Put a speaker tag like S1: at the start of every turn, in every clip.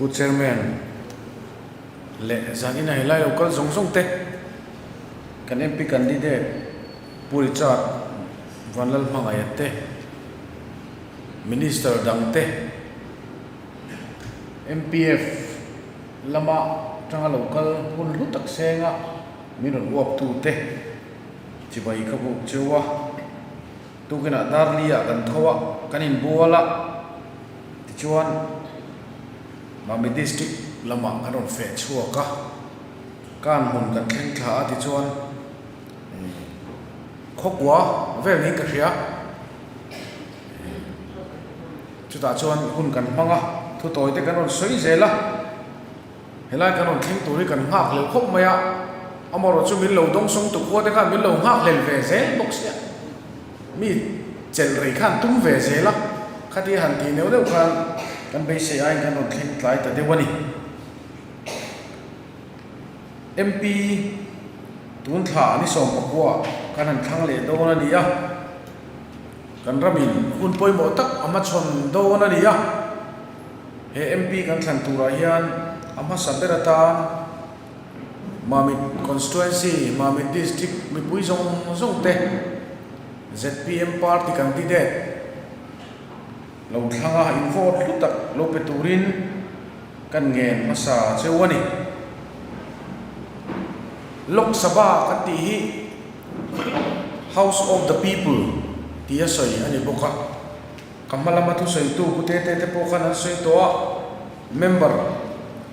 S1: Pu Chairman leh zanin a helai lo kal zawng zawng te kan MP candidate Pu Richard Vanlalhmangaih te Minister dang te MPF lama tanga lo kal hun hlu tak senga min rawn uap tu te chibai ka buk cheu a, tukinah Darli ah kan tho a, kan inbual a, tichuan Mami District lamah kan rawn feh chhuak a, kan hmun kan thleng thla a tichuan khawkua vel niin ka hria. Chutah chuan hun kan hmang a, thu tawi te kan rawn sawi zel a, helai kan rawn thleng tur hi kan nghak hlel khawp mai a, amaherawh chu min lo dawngsawng tu khua te khan min lo nghak hlel ve zel bawk sia, mi chelh rei khan tum ve zel a, khatia han tih neuh neuh khan kan beisei aiin kan rawn thleng tlai ta deuh a ni. MP tun thla ni 19 kan han thlang leh dawn a ni a. Kan ramin hun pawimawh tak a hmachhawn dawn a ni a, he MP kan thlan turah hian a hmasa ber atan Mamit Constituency, Mamit District mipui zawng zawng te zpm party candidate lo thlang a, in vote hlu tak lo pe turin kan ngen hmasa cheu a ni. Lok Sabha kan tih hi. House of the People tih a sawi a ni bawk a, ka hma lama thusawitu Pu Tete te pawh khan an sawi tawh a, member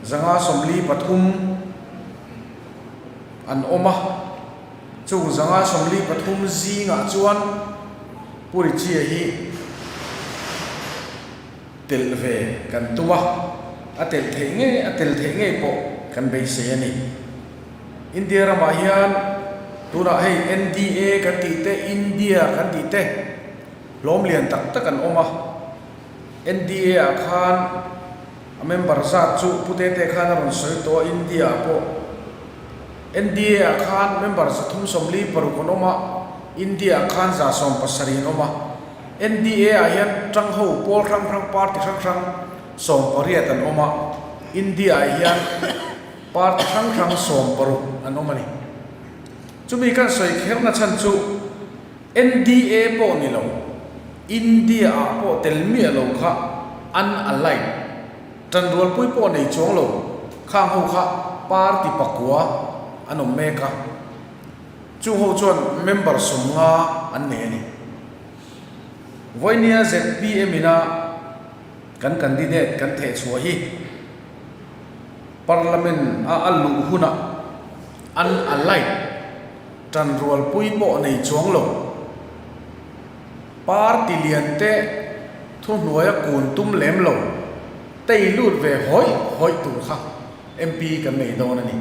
S1: 143 an awm a, chung 143 zingah chuan Pu Richie hi telh ve kan tum a, a telh theih ngei a tel theih ngei pawh kan beisei a ni. India ramah hian tunah hei NDA kan tih te, India kan tih te hlawm lian tak tak an awm a. NDA ah khan a member zat chu Pu Tete khan a rawn sawi tawh a, India ah pawh NDA ah khan member 346 an awm a, India ah khan 170 an awm a. NDA ah hian tang ho pawl hrang hrang party hrang hrang 18 an awm a, India ah hian Party hrang hrang 60 an awm a ni. Chumi kan sawi kherna chhan chu NDA pawh ni lo, India ah pawh tel miah lo kha an allied, tanrualpui pawh nei chuang lo khang ho kha party pakua an awm mek a, chung ho chuan member 50 an nei a ni. Vawinia zpm ina kan candidate kan thehchhuah hi. Parliament a a luh hunah an allied tanrualpui pawh nei chuang lo. Party lian te thuhnuaia kun tum lem lo tei lut ve hawih hawih tur kha MP kan nei dawn a ni.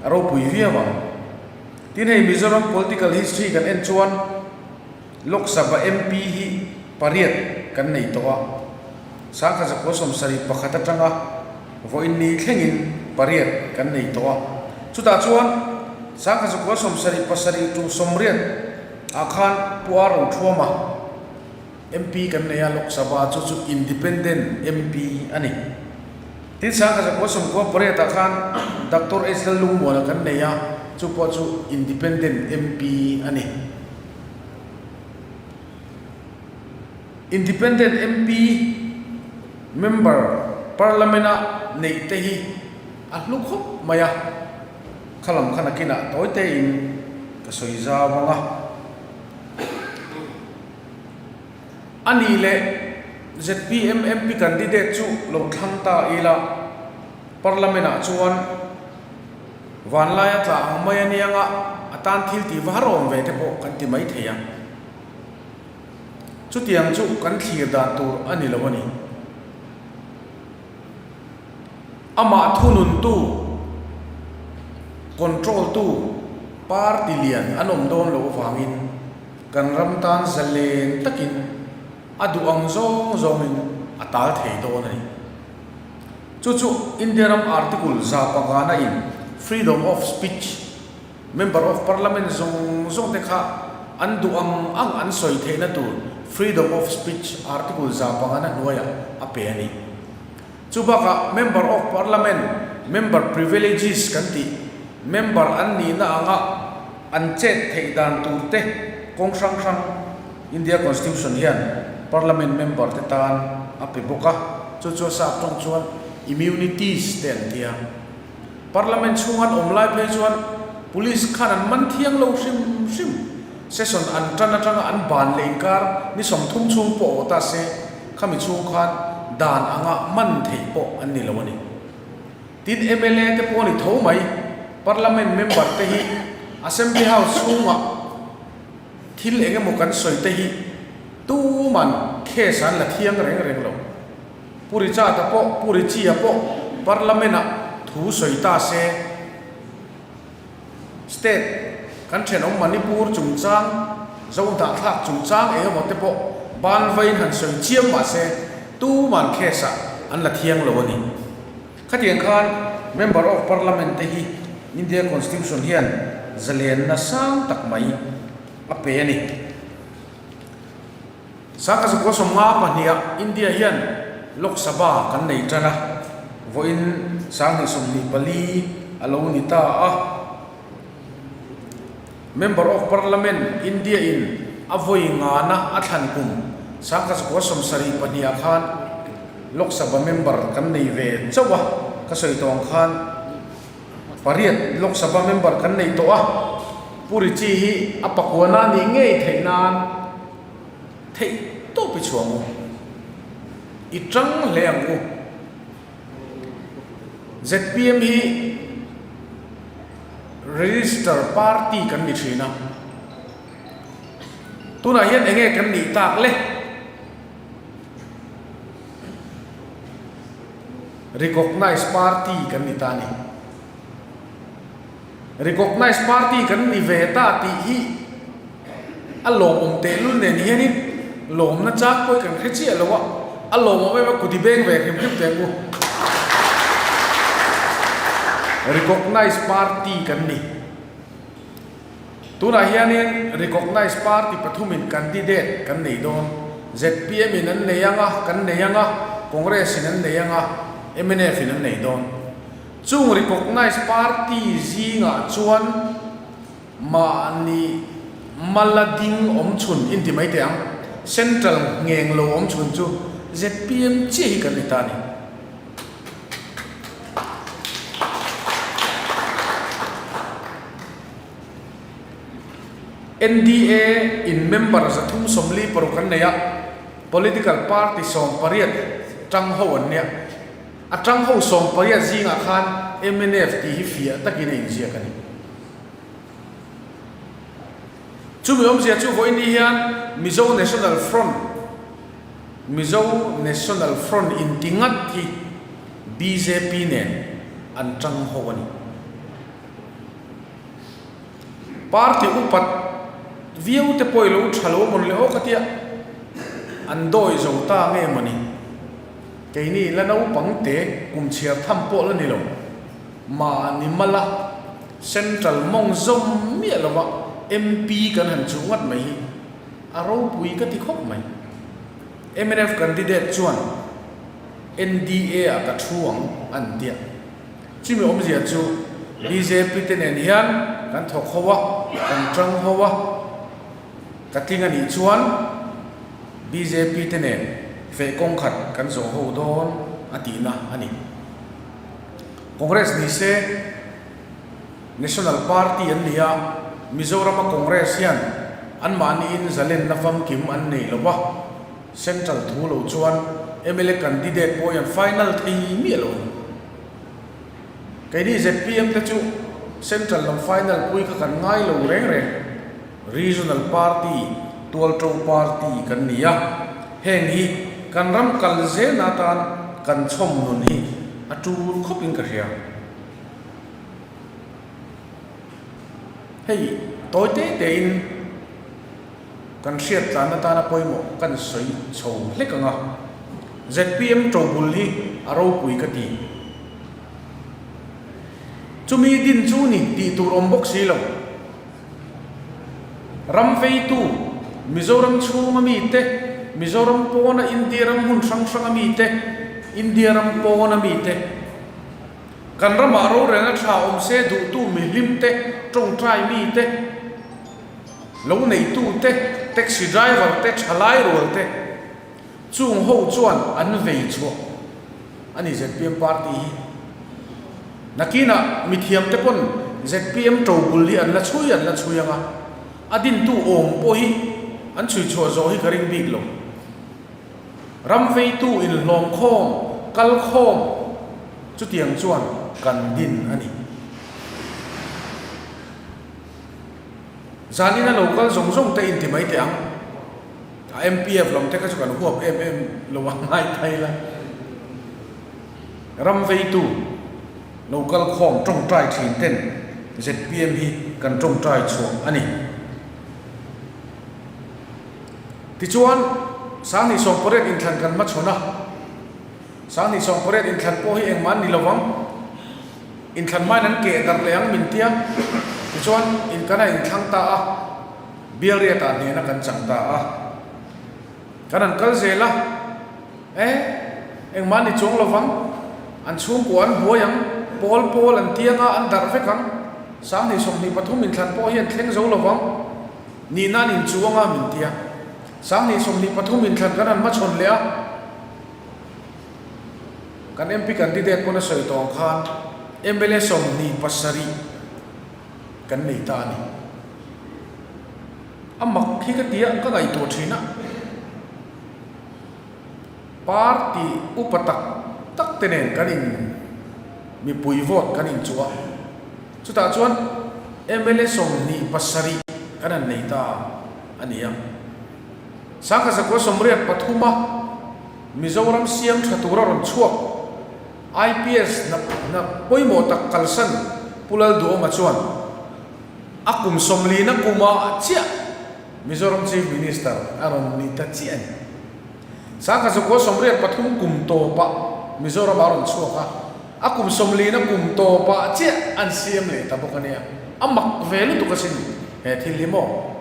S1: A ropui viau ang. Tin hei Mizoram political history kan en chuan Lok Sabha MP hi pariat kan nei tawh a, 1971 atanga vawiin ni thlengin pariat kan nei tawh a. Chutah chuan 1977 to 80 ah khan Pu A Rothuama MP kan nei a, Lok Sabha chu chu Independent MP a ni. Tin 1998 ah khan Doctor H Lallungmuana kan nei a, chu pawh chu Independent MP a ni. Independent MP member parliament a neih te hi a hlu khawp mai a, khalam kha nakinah tawi tein ka sawi zau ang a. A nih leh zpm MP candidate chu lo thlang ta ila parliament ah chuan Vanlaia tla ang mai a nia nga, a tan thil tih var awm ve te pawh kan ti mai thei a. Chutiang chu kan thlir dan tur a ni lo a ni. Amah thununtu, control tu, party lian an awm dawn loh avangin kan ram tan zalen takin a duh ang zawng zawngin a tal thei dawn a ni. Chu chu India ram Article 105 in Freedom of Speech, Member of Parliament zawng zawng te kha an duh ang ang an sawi theihna tur Freedom of Speech Article 105 hnuaiah a pe a ni. Chu bakah Member of Parliament, Member Privileges kan tih, member an nihna anga an chet theih dan tur te kawng hrang hrang India Constitution hian Parliament member te tan a pe bawk a, chu chu a sap tawng chuan immunities te an ti a. Parliament chhung an awm lai phei chuan Police khan an man thiang lo hrim hrim. Session an tan atanga an ban leh inkar ni 30 chhung pawh awh ta se, khami chhung khan dan anga man theih pawh an ni lo a ni. Tin mla te pawh a ni tho mai, Parliament member te hi Assembly House chhungah thil eng emaw kan sawi te hi tuman case an la thiang reng reng lo. Pu Richard-a pawh, Pu Richie-a pawh Parliament-ah thu sawi ta se, State kan thenawm Manipur chungchang, Zohnahthlak chungchang eng emaw te pawh ban vain han sawi chiam mah se, tuman case-ah an la thiang lo a ni. Khatiang khan Member of Parliament te hi India Constitution hian zalenna sang tak mai a pe a ni. Sangha zakua 52ah India hian Lok Sabha kan nei tan a, vawiin 2024 a lo ni ta a. Member of Parliament India in a vawi ngana a thlan kum 1972ah khan Lok Sabha member kan nei ve chauh a, ka sawi tawh ang khan pariat Lok Sabha member kan nei tawh a, Pu Richie hi a pakuana nih ngei theih nan Theih tawp i chhuang u. I tang hle ang u. Zpm hi Register Party kan ni thin a. Tunah hian eng nge kan nih tak le? Recognized Party kan ni ta a ni. Recognized Party kan ni ve ta tih hi a lawmawm tehlul nen hianin lawmna chang pawh hi kan hre chiah lo a, a lawmawm em a kut i beng ve hrim hrim teh ang u. Recognized Party kan ni. Tunah hianin Recognized Party pathumin candidate kan nei dawn. Zpm in an nei ang a, kan nei ang a, Congress in an nei ang a, mnf in an nei dawn. Chung recognized party zingah chuan mahni mala ding awm chhun inti mai teh ang, central ngheng lo awm chhun chu zpm chiah hi kan ni ta a ni. NDA in member 346 an nei a, political party 18 tang ho an nia. A tang ho 18 zingah khan mnf tih hi fiah takin a inziak a ni. Chumi awmzia chu vawiin hian Mizo National Front, Mizo National Front inti ngat hi bjp nen an tang ho a ni. Party upat viau te pawh i lo tha lo amawn le aw ka tia, an dawi zo ta nge mawni? Keini la naupang te kum chhiar tham pawh la ni lo. Mahni mala Central mawng zawm miah lova MP kan han chuh ngat mai hi a ropui ka ti khawp mai. Mnf candidate chuan NDA ah ka thu ang an tia. Chumi awmzia chu bjp te nen hian kan thawk ho a, kan tang ho a. Ka tling a nih chuan bjp te nen feh kawng khat kan zawh ho dawn a tihna a ni. Congress ni se National Party an ni a, Mizorama Congress hian anmahniin zalenna famkim an nei lo va, Central thu lo chuan mla candidate pawh hian final thei miah lo a ni. Keini zpm te chu Central lam final pui kha kan ngai lo reng reng. Regional Party, Tualṭo Party kan ni a, heng hi kan ram kal zelna atan kan chhawm nun hi a tul khawpin ka hria. Hei tawi te tein kan hriat tlan atana pawimawh kan sawi chho hlek ang a, zpm ṭobul hi a ropui ka ti. Chumi din chu ni tih tur awm bawk si lo. Ram veitu, Mizoram chhunga mite, Mizoram pawna India ram hmun hrang hranga mite. India ram pawna mite, kan ramah rorelna tha awm se duhtu mihlim te, tawngtai mite, lo neitu te, taxi driver te, thalai rual te, chung ho chuan an vei chhuah a ni zpm party hi. Nakinah mithiam te pawn zpm tobul hi an la chhui an la chhui ang a, a dintu awm pawh hi an chhui chhuah zawh hi ka ring bik lo. Ram veitu inhlawm khawm, kal khawm chutiang chuan kan din a ni. Zanin a lo kal zawng zawng te inti mai teh ang. A MPF lam te kha chu kan huap em em lo a ngai thai la. Ram veitu lo kal khawm tawngtai thin ten zpm hi kan tawngtai chhuah a ni. Tichuan, Sanghnih 18 inthlan kan hmachhawn a, Sanghnih 18 inthlan pawh hi engmah an ni lovang, inthlan hmain an keh darh leh ang min tia, tichuan in kan a inthlang ta a, Bialriatah hnehna kan chang ta a, kan han kal zel a, e, engmah an ni chuang lovang, an chhungkua an buai ang, pawl pawl an tiang a, an darh vek ang, Sanghnih 23 inthlan pawh hi an thleng zo lovang. Nihna an inchuang a min tia. 2023 inthlan kan han hmachhawn leh a, kan MP candidate pawn a sawi tawh ang khan mla 27 kan nei ta a ni. A mak hi ka tia ka ngaihtuah thin a. Party upa tak tak te nen kan in mipui vote kan inchuh a. Chutah chuan mla 27 kan han nei ta a ni a. Sangha zakua sawmriat pathuma Mizoram siam tha tura rawn chhuak IPS hna hna pawimawh tak kalsan Pu Lalduhawma chuan a kum sawmlina kuma chiah Mizoram Chief Minister a rawn ni ta chiah a ni. Sangha zakua 83 kum tawpah Mizoram a rawn chhuak a. A kum sawmlina kum tawpah chiah an siam leh ta bawk a nia. A mak ve lutuk asin he thil hi maw?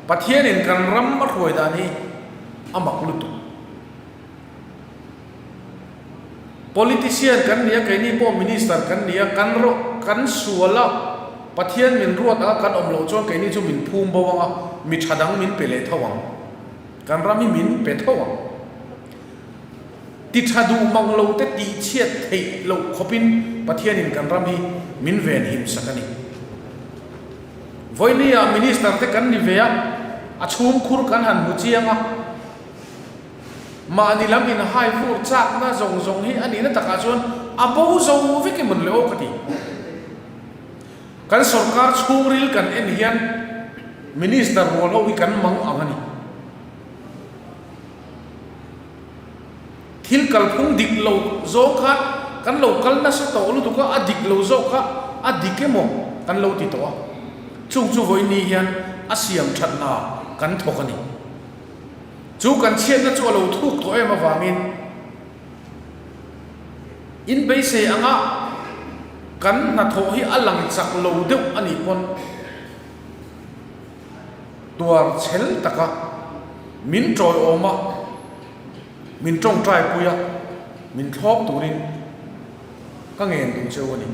S1: Pathianin kan ram a hruai dan hi a mak lutuk. Politician kan ni a, keini pawh minister kan ni a, kan ro kan sual a, Pathian min ruat anga kan awm loh chuan keini chu min phum bo anga, mi tha dang min pe leh tho ang. Kan ram hi min pe tho ang. Ti tha duh mang lo te tih chhiat theih loh khawpin Pathianin kan ram hi min ven him sak a ni. Vawinia Minister te kan ni ve a, a chhungkhur kan han hmu chiang a, mahni lam inhai vur chakna zawng zawng hi a nihna takah chuan a bo zo vek emawn le aw ka ti. Kan sorkar chhungril kan en hian Minister rual ho hi kan mang ang a ni. Thil kalphung dik lo zawng khan kan lo kal nasa tawh lutuk a, a dik lo zawk kha a dik emaw kan lo ti tawh a. Chung chu vawiin hian a siam that hna kan thawk a ni. Chu kan chhiatna chu a lo thuk tawh em avangin in beisei anga kan hnathawh hi a lang chak lo deuh a nih pawn, Tuar chhel taka min tawiawm a, min tawngtai pui a, min thlawp turin ka ngen duh cheu a ni.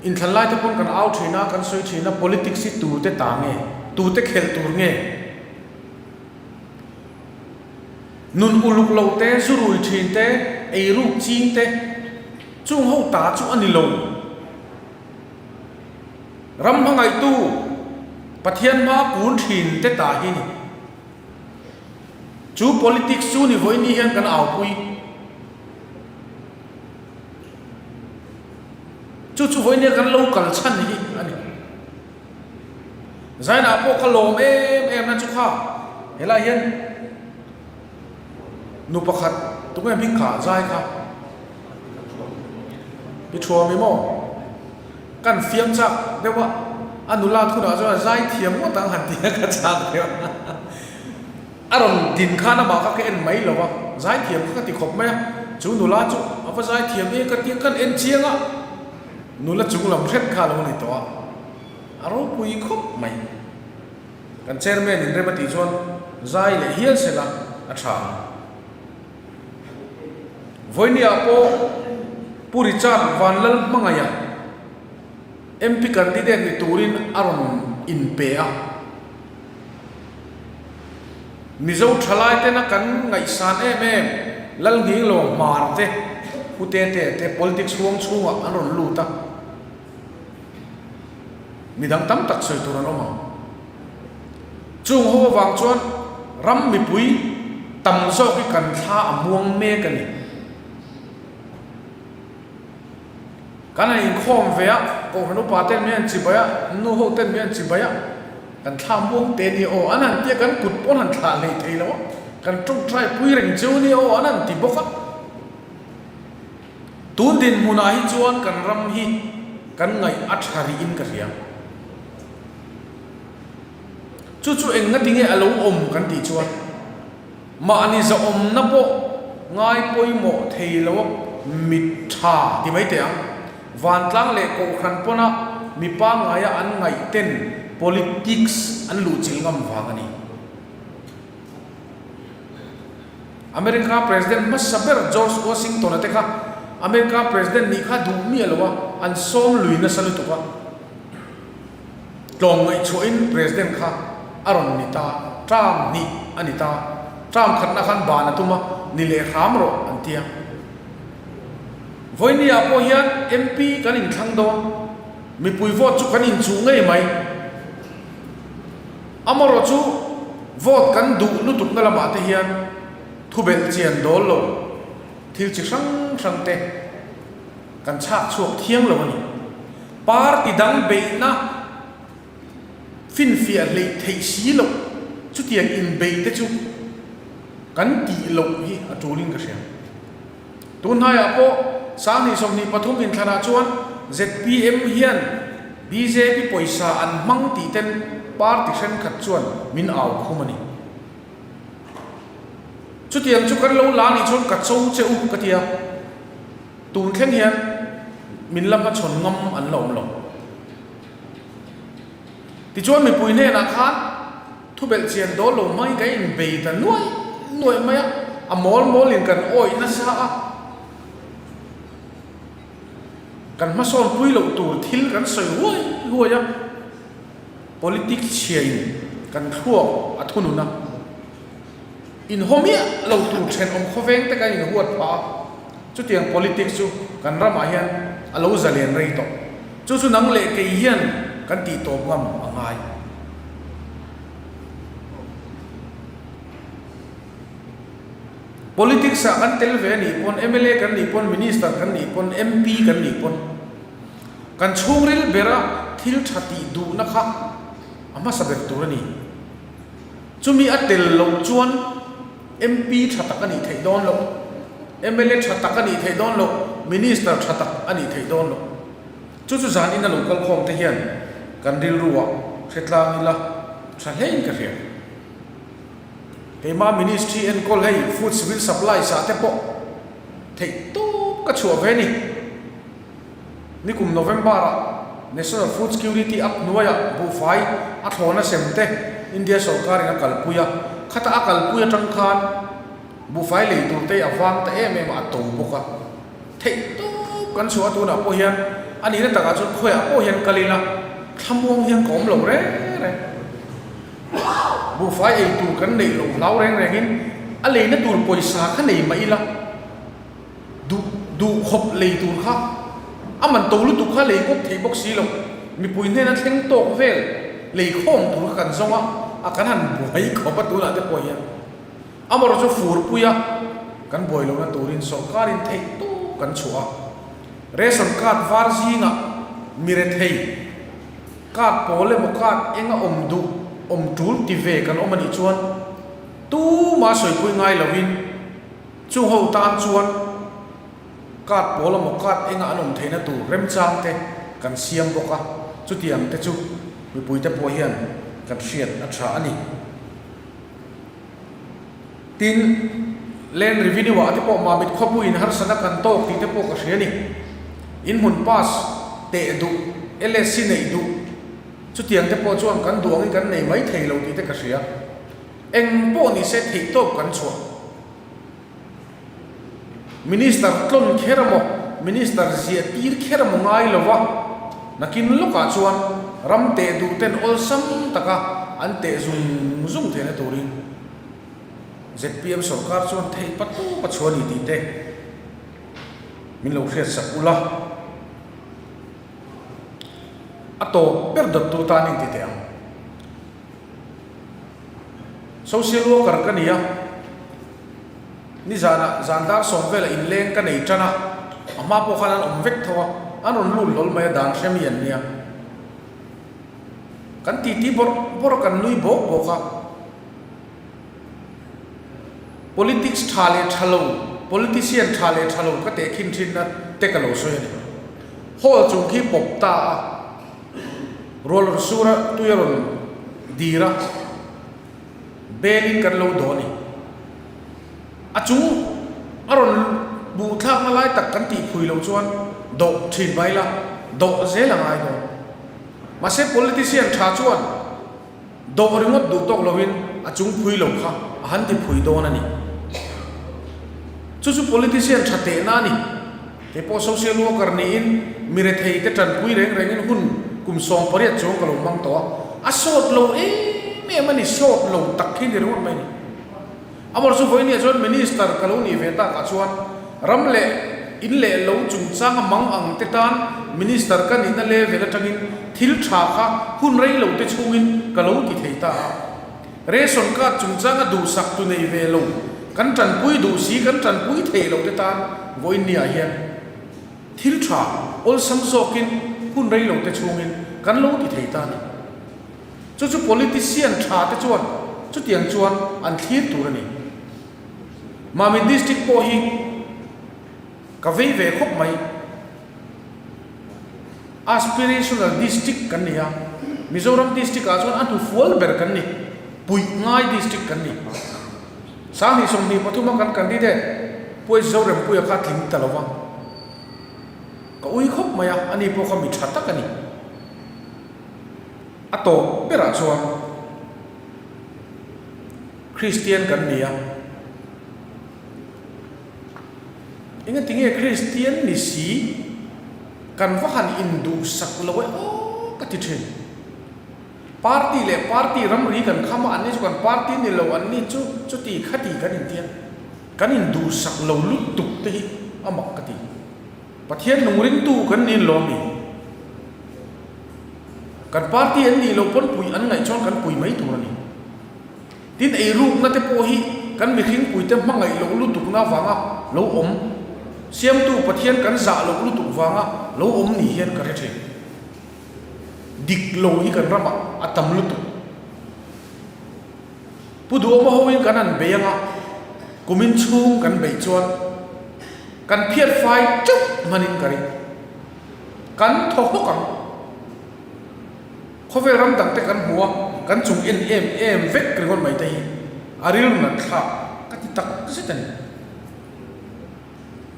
S1: Inthlan lai te pawn kan au thin a, kan sawi thin a, politics hi tute ta nge, tute khelh tur nge? Nun uluk lo te, zu rui thin te, eiruk ching te, chung ho ta chu a ni lo. Ram hmangaihtu Pathian hma kun thin te ta hi ni. Chu politics chu ni vawiin hian kan aupui. Chu chu vawiin kan lo kal chhan hi a ni. Zainah pawh ka lawm em em na chu kha helai hian nu pakhat tunge hming kha zai kha i thuam i maw kan fiam chak deuh a a nula thunah chuan zai thiam ngawt ang han ti a ka chak deuh a a rawn din khan amah kha ka en mai lo a zai thiam kha ka ti khawp mai a chu nula chu a va zai thiam e ka ti a kan en chiang a nula chung lam hret kha a lo ni tawh a. A ropui khawp mai. Kan chairman in rem a tih chuan Zai leh hial sela a tha ang. Vawinia pawh Pu Richard Vanlalhmangaia MP candidate ni turin a rawn inpe a. Mizo thalai tena kan ngaihsan em em Lalnghinglo Hmar te, Pu Tete te politics huang chhungah an rawn lut a. Midang tam tak sawi tur an awm ang. Chung ho avang chuan ram mipui tam zawk hi kan thla a muang mek a ni. Kan han inkhawm ve a, Kohhran upa ten min han chibai a, nu ho ten min han chibai a, kan thla muang te ni aw an han ti a, kan kut pawn han thlah hlei thei lo a, kan tawngtai pui reng cheu ni aw an han ti bawk a. Tun dinhmunah hi chuan kan ram hi kan ngaih a tha rih in ka hria. Chu chu eng nga tinge a lo awm kan tih chuan mahni zahawmna pawh ngai pawimawh thei lo a mit tha ti mai teh ang. Vantlang leh Kohhran pawna mi pangngaia an ngaih ten politics an luhchilh ngam vang a ni. America President hmasa ber George Washington-a te kha America President nih kha duh miah lo a, an sawm lui nasa lutuk a. Tlawm ngaihchhuahin President kha a rawn ni ta, term hnih a ni ta. Term khatna khan ban a tum a, ni leh hram rawh an ti a. Vawinia pawh hian MP kan inthlang dawn, mipui vote chu kan inchuh ngei mai. Amarawh chu vote kan duh lutukna lamah te hian thubelh chian dawl lo thil chi hrang hrang te kan chhak chhuak thiang lo a ni. Party dang beihna finfiah hleih theih si loh chutiang inbeih te chu kan tih loh hi a tulin ka hria. Tun hnaiah pawh 2023 inthlanah chuan zpm hian bjp pawisa an hmang tih ten party thenkhat chuan min au khum a ni. Chutiang chu kan lo la nih chuan ka cho che u ka ti a, tun thleng hian min la hmachhawn ngam an la awm lo. Tichuan mipui hnenah khan Thubelh chian dawl lo hmangin kan inbei ta nuai nuai mai a, a mawl mawlin kan awih nasa a, kan hmasawn pui loh tur thil kan sawi huai huai a, politics chhiain kan thluak a thunun a, inhaw miah lo tur thenawm khawveng te kan inhuat phah a, chutiang politics chu kan ramah hian a lo zalen rei tawh. Chu chu nang leh kei hian kan tih tawp ngam a ngai. Politics ah kan tel ve a nih pawn, mla kan nih pawn, Minister kan nih pawn, MP kan nih pawn, kan chhungril bera thil tha tih duhna kha a hmasa ber tur a ni. Chumi a tel loh chuan MP tha tak a nih theih dawn loh, mla tha tak a nih theih dawn loh, Minister tha tak a nih theih dawn loh. Chu chu zan ina lo kal khawm te hian kan rilruah hre tlang ila tha hlein ka hria. Keimah Ministry enkawl hei Food Civil Supplies ah te pawh theih tawp ka chhuah ve ni. Nikum November ah National Food Security Act hnuaiah buhfai a thlawna sem te India sawrkarin a kalpui a, khata a kalpui atang khan buhfai lei tur te a vang ta em em a, a to bawk a. Theih tawp kan chhuah a tunah pawh hian a nihna takah chuan khawiah pawh hian kal ila thlamuang hian ka awm lo reng reng. Buhfai ei tur kan neih loh hlau reng rengin a leina tur pawisa kha nei mah ila duh duh khawp lei tur kha a man to lutuk kha lei kawp thei bawk si lo. Mipui hnena thleng tawk vel lei khawm tur kha kan zawng a, a kan han buai khawp a tunah te pawh hian. Amarawh chu furpuia kan buai lohna turin sawrkarin theih tawp kan chhuah a. Ration card var zingah mi rethei card pawl emaw card enga awm duh awm tul ti ve kan awm a nih chuan tuma sawipui ngai lovin chung ho tan chuan card pawl emaw card enga an awm theihna tur remchang te kan siam bawk a, chutiang te chu mipuite pawh hian kan hriat a tha a ni. Tin, Land Revenue ah te pawh Mamit khawpuiin harsatna kan tawk tih te pawh ka hria a ni. In hmun pass teh duh, LSC neih duh, chutiang te pawh chuan kan duh angin kan nei mai thei lo tih te ka hria. Eng pawh ni se theihtawp kan chhuah. Minister tlawn kher emaw, Minister ziah tir kher emaw ngai lo va, nakin lawkah chuan ram teh duh ten awlsam taka an teh zung zung theihna turin zpm sorkar chuan theih pa tawp a chhuah a ni tih te min lo hriatsak ula, a tawp ber dawttu tan inti teh ang. Social worker ka ni a, nizanah zan dar sawm velah inleng ka nei tan a, a hma pawh khan an awm vek tho a, an rawn lut hlawl mai a, dan hre mi an nia. Kan titi bawrh bawrh a, kan nui bawk bawk a. Politics tha leh tha lo, politician tha leh tha lo ka tehkhin thinna te ka lo sawi a ni. Hall chung khi pawp ta a. Rual rawn sur a, tui a rawn dir a, belin kan lo daw a ni. A chung a rawn buh thlakna lai tak kan tih phui loh chuan dawh thin mai la, dawh zel a ngai dawn. Mahse politician tha chuan dawh ringawt duh tawk lovin a chung phui lo kha a han ti phui dawn a ni. Chu chu politician tha tehna a ni. Kei pawh social worker niin mi rethei te tanpui reng rengin hun kum 18 chuang ka lo hmang tawh a, a sawt lo em em a ni, sawt lo tak khi ni ringawt mai a ni. Amawr chu vawinia chuan minister ka lo nih ve takah chuan ram leh in leh lo chungchanga mang ang te tan minister ka nihna level atangin thil tha kha hun rei lo te chhungin ka lo ti thei ta a. Ration card chungchanga duhsak tu nei ve lo, kan tanpui duh si, kan tanpui thei lo te tan vawiinniah hian thil tha awlsam zawkin hun rei lo te chhungin kan lo ti thei ta a ni. Chu chu politician tha te chuan chutiang chuan an thlir tur a ni. Mamit District pawh hi ka vei ve khawp mai. Aspirational District kan ni a, Mizoram District ah chuan a hnufual ber kan ni, puih ngai District kan ni. 2023 a kan candidate Puai Zorempuia kha tling ta lo va, ka ui khawp mai a, ani pawh kha mi tha tak a ni. A tawp berah chuan Kristian kan ni a. Engatinge Kristian ni si kan va han induhsak lo e aw ka ti thin. Party leh party ramri kan kham a, anni chu kan party ni lo, anni chu chuti khati kan intia. Kan induhsak lo lutuk te hi a mak ka ti. Pathian nung ringtu kan niin lo ami? Kan party an nih loh pawn puih an ngaih chuan kan pui mai tur a ni. Tin, eirukna te pawh hi kan mihringpuite hmangaih loh lutukna avanga lo awm, Siamtu Pathian kan zah loh lutuk vanga lo awm ni hian ka hre thin. Dik lo hi kan ramah a tam lutuk. Pu Duhawma hoin kan han bei anga kumin chhung kan beih chuan kan phiat fai teuh hmanin ka ring. Kan thaw hawk ang. Khawvel ram dang te kan hmu a, kan chung en em em vek ringawt mai te hi a rilru nat thlak ka ti tak zet a ni.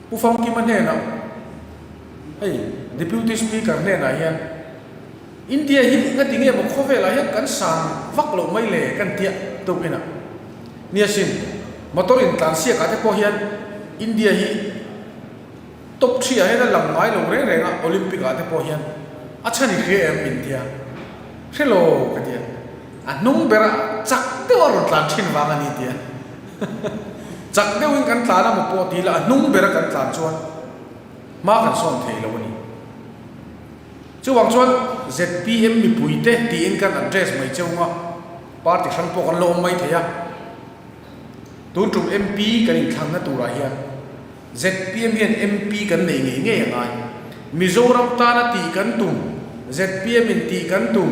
S1: Pu Famkima hnenah, hei Deputy Speaker hnenah hian India hi ngati nge maw khawvelah hian kan san vak loh mai le kan tia tuk inah. Nia sin, motor intlansiakah te pawh hian India hi Top 3 ah hian a lang ngai lo reng reng a, Olympic ah te pawh hian a chhan i hria em min tia, hre lo ka tia, a hnung ber a chak deuh a rawn tlan thin vang a ni tia, chak deuhin kan tlan a maw pawh ti ila a hnung ber a kan tlan chuan hma kan sawn thei lo a ni. Chuvang chuan zpm mipui te tiin kan address mai cheu nga, party hrang pawh kan lo awm mai thei a, tun tum MP kan inthlangna turah hian, Zpm hian MP kan nei ngei ngei a ngai. Mizoram tana tih kan tum, zpm in tih kan tum,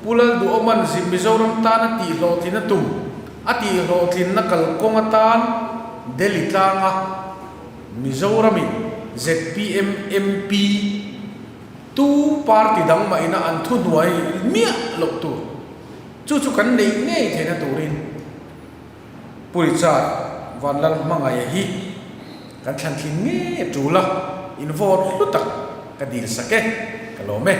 S1: Pu Lalduhawma'n Mizoram tana tih hlawhtlin a tum, a tih hlawhtlinna kalkawng atan Delhi tlanga Mizoramin zpm MP tu party dang mah ina an thuhnuai miah loh tur chu chu kan neih ngei theihna turin Pu Richard Vanlalhmangaia hi kan thlan thlin ngei a tul a, in vote hlu tak ka dil sak e, ka lawm e.